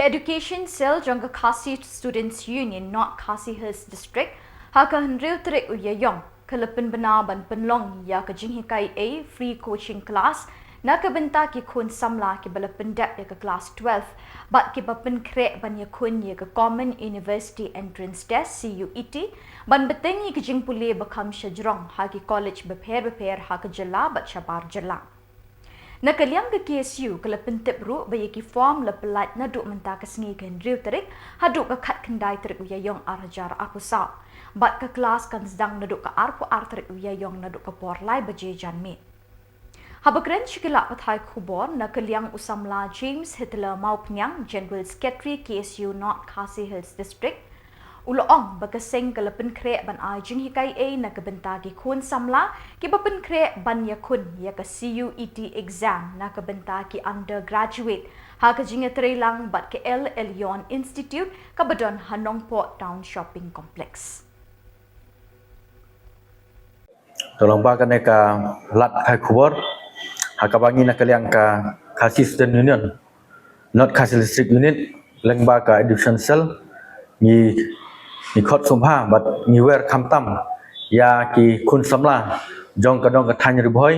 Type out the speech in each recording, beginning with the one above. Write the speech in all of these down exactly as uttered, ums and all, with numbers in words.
Education Cell jong ka Khasi Students Union North Khasi Hills District ha ka hynriew tarik u Ïaïong ka la pynbna ban pynlong ïa ka jinghikai ei free coaching class na ka bynta ki khun samla kiba la pyndep ïa ka klas twelve bad kiba pynkhreh ban ïakhun ïa ka Common University Entrance Test, C U E T, ban bteng ïa ka jingpule ba kham shajrong ha ki college bapher bapher ha ka jylla bad shabar jylla. Na ka liang ka K S U ka la pyntip ruh ba ïa ki form la pyllait naduh mynta ka sngi ka hynriew tarik haduh ka khatkhyndai tarik u Ïaïong ar hajar arphew saw. Bad ka klas kan sdang naduh ka arphew ar tarik u Ïaïong naduh ka por lai baje janmiet. Haba kren sha ki lad pathai khubor na ka liang u samla James Hitler Mawphniang, General Secretary K S U North Khasi Hills District, u la ong ba ka seng ka la pynkhreh ban ai jinghikai ei na ka bynta ki khun samla kiba pynkhreh ban ïakhun ïa ka C U E T exam na ka bynta ki undergraduate ha ka jingïatreilang bad ka El Elyon Institute kaba don ha Nongpoh Town Shopping Complex. To lyngba kane ka lad pathai khubor ha kaba ngi na ka liang ka Khasi Student Union North Khasi District Unit lyngba ka Education Cell ngi ngi khot sngewbha bad ngi wer khamtam ïa ki khun samla jong ka dong ka thaiñ Ri Bhoi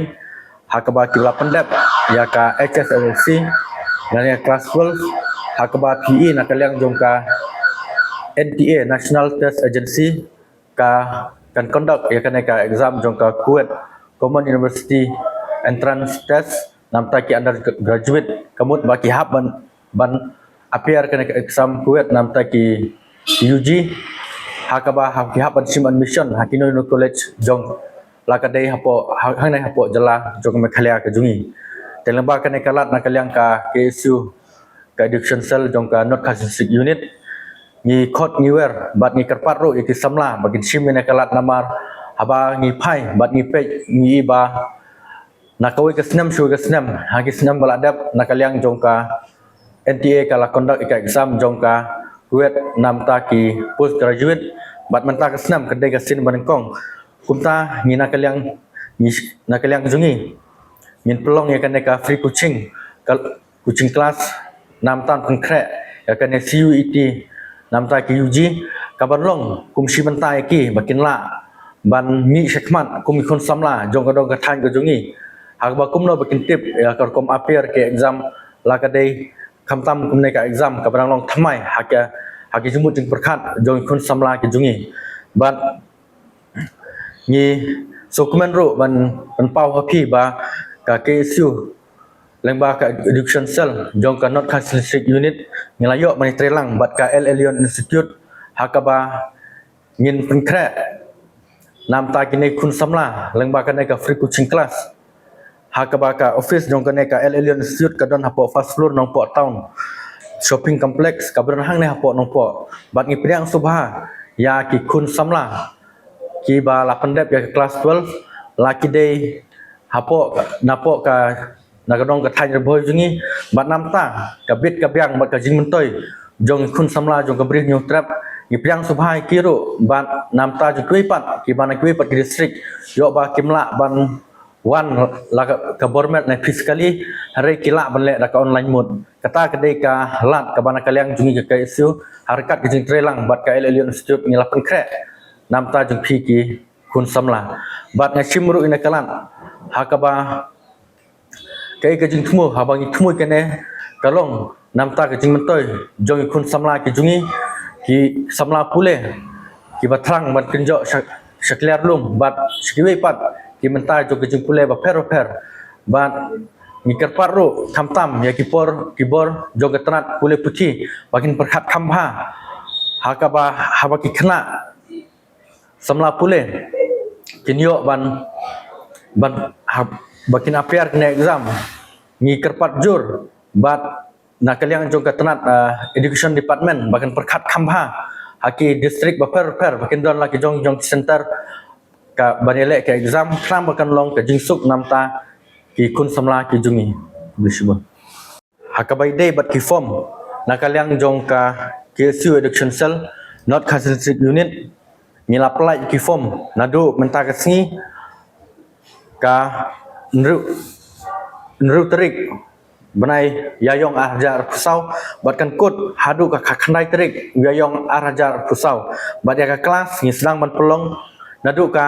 ha kaba ki la pyndep ïa ka H S S L C lane class twelve ha kaba phi i na ka liang jong ka N T A, National Test Agency, ka kan conduct ïa kane ka exam jong ka KUET, Common University Entrance Test, namta ki undergraduate ka mut ba ki hap ban ban appear kane ka exam KUET namta ki U G ha kaba ha ki hap ban shim admission ha kino kino college jong la ka dei hapoh ha- hangne hapoh jylla jong ka Meghalaya ka jong ngi. Te lyngba kane ka lad na ka liang ka K S U ka Education Cell jong ka North Khasi District Unit ngi khot ngi wer bad ngi kyrpad ruh ïa ki samla ba kin shim ïa kane ka lad namar haba ngi phai bad ngi peit ngi i ba na kawei ka snem shuwa ka snem ha ki snem ba la dep na ka liang jong ka N T A ka la conduct ïa ka exam jong ka KUET namta ki postgraduate bad mynta ka snem ka dei ka sien ba nyngkong. Kumta ngi na ka liang ngi na ka liang jong ngi ngin pynlong ïa kane ka free coaching ka coaching class namta pynkhreh ïa kane C U E T namta ki U G ka ban long kum shi bynta ïa ki ba kin lah ban mih shakhmat kum ki khun samla jong ka dong ka thaiñ ka jong ngi. Ha kaba kumno ba kin tip ïa ka rukom appear ki exam la ka dei khamtam kumne ka exam kaba dang long thymmai ha ka ha ki jingmut jingpyrkhat jong ki khun samla ki jong ngi. Bad ngi sngewkmen ruh ban ban paw ha phi ba ka K S U lyngba ka Education Cell jong ka North Khasi District Unit ngi la ïoh ban ïatreilang bad ka El Elyon Institute ha kaba ngin pynkhreh namta kine khun samla lyngba kane ka free coaching class ha kaba ka office jong kane ka El Elyon Institute ka don hapoh first floor Nongpoh Town Shopping Complex kaba don hangne hapoh Nongpoh. Bad ngi pdiang sngewbha ïa ki khun samla kiba la pyndep ïa ka class twelve la ki dei hapoh napoh ka na ka dong ka thaiñ Ri Bhoi jong ngi bad namta ka bit ka biang bad ka jingmyntoi jong ki khun samla jong ka Bri Hynñiewtrep ngi pdiang sngewbha ïa ki ruh bad namta jong kiwei pat kiba na kiwei pat ki district ïoh ba kim lah ban wan la ka, ka bor met ne physically hynrei ki lah ban leh da ka online mode. Kata ka dei ka lad kaba na ka liang jong ngi ka K S U ha ryngkat ka jingtreilang bad ka El Elyon Institute ngi la pynkhreh namta jong phi ki khun samla. Bad nga shim ruh ïa kane ka lad ha kaba kaei ka jingthmu haba ngi thmu ïa kane ka long namta ka jingmyntoi jong ki khun samla ki jong ngi ki samla pule kiba thrang ban kynjoh sha sha kliar lum bad sha kiwei pat ki bynta jong ka jingpule bapher bapher. Bad ngi kyrpad ruh khamtam ïa ki por ki bor jong ka tnat pule puthi ba kin pyrkhat kham bha ha kaba haba ki khynnah samla pule kin ïoh ban ban ha ba kin appear kane exam. Ngi kyrpad jur bad na ka liang jong ka tnat Education Department ba kan pyrkhat kham bha ha ki district bapher bapher ba kin don la ki jong jong ki center ka ban ïaleh ka exam khnang ba kan long ka jingsuk namta ki khun samla ki jong ngi. Khublei shibun. Ha kaba ïadei bad ki form na ka liang jong ka K S U Education Cell North Khasi District Unit ngi la pynlait ki form naduh mynta ka sngi ka hynriew hynriew tarik bnai Ïaïong ar hajar arphew saw bad kan kut haduh ka kha-, khyndai tarik Ïaïong ar hajar arphew saw. Bad ïa ka klas ngi sdang ban pynlong naduh ka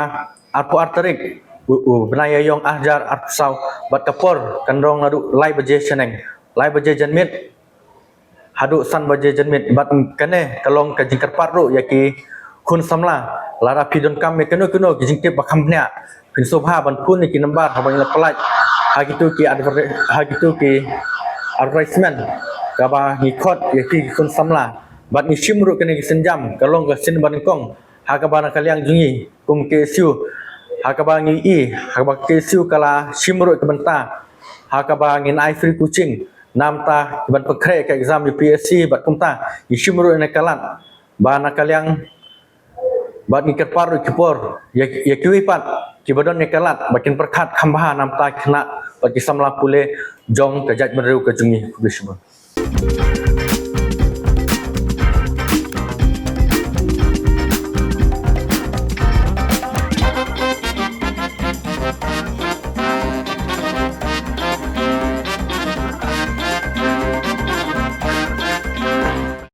arphew ar tarik u, u bnai Ïaïong ar hajar arphew saw, bad ka por kan long naduh lai baje shaneng, lai baje janmiet haduh san baje janmiet. Bad kane ka long ka jingkyrpad ruh ïa ki khun samla, lada phi donkam ïa kano kano ki jingtip ba kham bniah, phin sngewbha ban phone ïa ki nambar haba ngi la pynlait ha kito ki adver-, ha kito ki advertisement kaba ngi khot ïa ki khun samla. Bad ngi shim ruh kane ka sienjam ka long ka sien banyngkong ha kaba na ka liang jong ngi kum K S U, ha kaba ngi i ha kaba K S U ka la shim ruh ka bynta ha kaba ngin ai free coaching namar ki ban pynkhreh ka exam U P S C. Bad kumta ngi shim ruh ïa ka lad ba na ka liang, bad ngi kyrpad ruh ki por ïa, ïa kiwei pat kiba don ïa ka lad ba kin pyrkhat kham bha namar ki khynnah bad ki samla pule jong ka jaitbynriew ka jong ngi. Khublei shibun.